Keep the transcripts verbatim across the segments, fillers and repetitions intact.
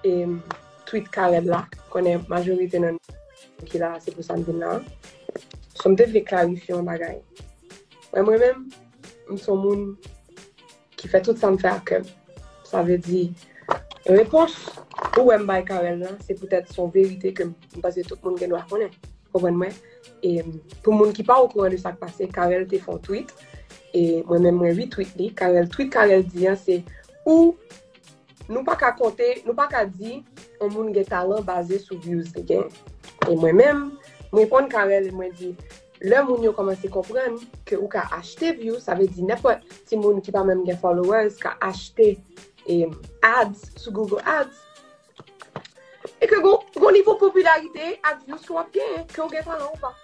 e, tweet Carel la. Konnen majorite nan nou ki la, se pou sa m vin la. So, m te vle klarifye yon bagay. Mwen, mwen menm, m se yon moun ki fè tout sa m fè ak kè m. Sa vle di, repons ou wè m bay Carel la, se poutèt se yon verite ke m panse tout moun gen dwa konnen. Konprann mwen? E pou moun ki pa okouran de sa k pase, Carel te fè yon tweet. E mwen menm, mwen retweet li. Carel, tweet Carel di an, se ou, nou pa ka konte, nou pa ka di yon moun gen talan baze sou views li gen. E mwen menm, mwen reponn Carel e mwen di, lè moun yo kòmanse konprann ke ou ka achte views, sa vle di nenpòt timoun ki pa menm gen followers ka achte e, ads sou Google Ads. E ke gon, gon nivo popilarite ak views ke w ap genyen, ke w gen talan ou pa.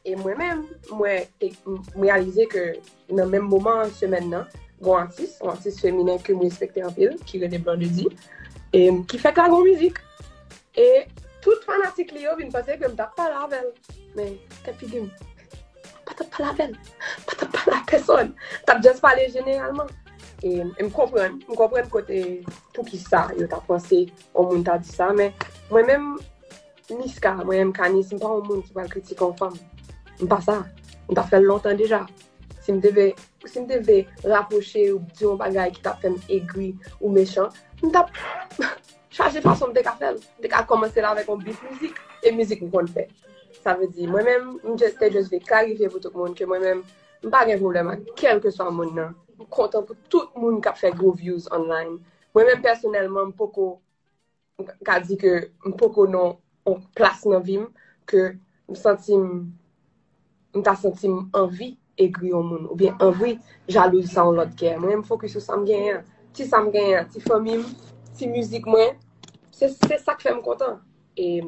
E mwen menm, mwen te, m reyalize ke nan menm moman semèn nan, gon atis, yon atis feminen ke m respekte anpil, ki rele Blondedy, e ki fèk lage yon mizik. E tout fanatik li yo vin panse ke m t ap pale avè l. Men, tèt figi m, pa t ap pale avè l. Pa t ap pale ak pèsòn. T ap just pale jeneralman. E m konprann, m konprann kote, poukisa yo ta panse yon moun ta di sa, men mwen menm, Niska, mwen menm Kanis, m pa yon moun ki pral kritike yon fanm. M pa sa. M ta fè l lontan deja. Si m te vle, si m te vle rapwoche ou di yon bagay ki t ap fè m egri ou mechan, m t ap chaje fason m te ka fè l. M te ka kòmanse l avèk yon beat mizik, e mizik m konn fè. Sa vle di, mwen menm, m just, te just vle klarifye pou tout moun ke mwen menm, m pa gen pwoblèm ak kèlkeswa moun nan. M kontan pou tout moun k ap fè gwo views online. Mwen menm, pèsonèlman, m poko, m ka di ke m poko nan yon plas nan vi m ke m santi m, m ta santi m anvi egri yon moun, oubyen anvi jalouz sa yon lòt gen. Mwen, m fokis sou sa m genyen an. Ti sa m genyen an, ti fanmi m, ti mizik mwen, se, se sa k fè m kontan. E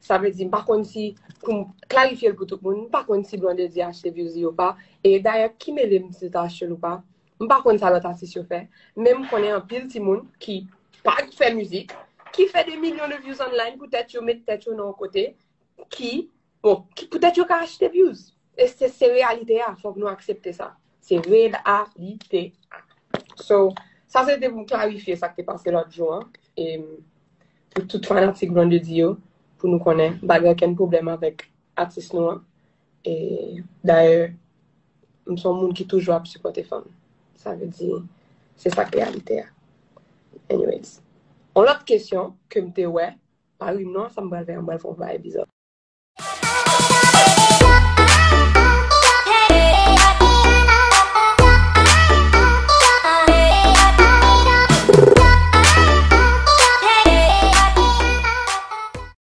sa vle di, m pa konn si, pou m klarifye l pou tout moun, m pa konn si Blondedy achte views li ou pa. E dayè, ki mele m si l ta achte l ou pa? M pa konn sa lòt atis yo fè, men m konnen anpil timoun ki pa fè mizik, ki fè de milyon de views online pou tèt yo, met tèt yo nan yon kote, ki, bon, ki, poutèt yo ka achte views. E se, se reyalite a, fòk nou aksepte sa. Se reyalite a. So, sa se te pou m klarifye sa k te pase lòt jou an. E pou tout fanatik Blondedy yo, pou nou konnen, m pa gen okenn pwoblèm avèk atis nou an. E dayè, m se yon moun ki toujou ap sipòte fanm. Sa vle di, se sa k reyalite a. Anyways. Yon lòt kesyon ke m te wè, pa ri m non, sa m pral fè, m pral fè yon bagay bizarre.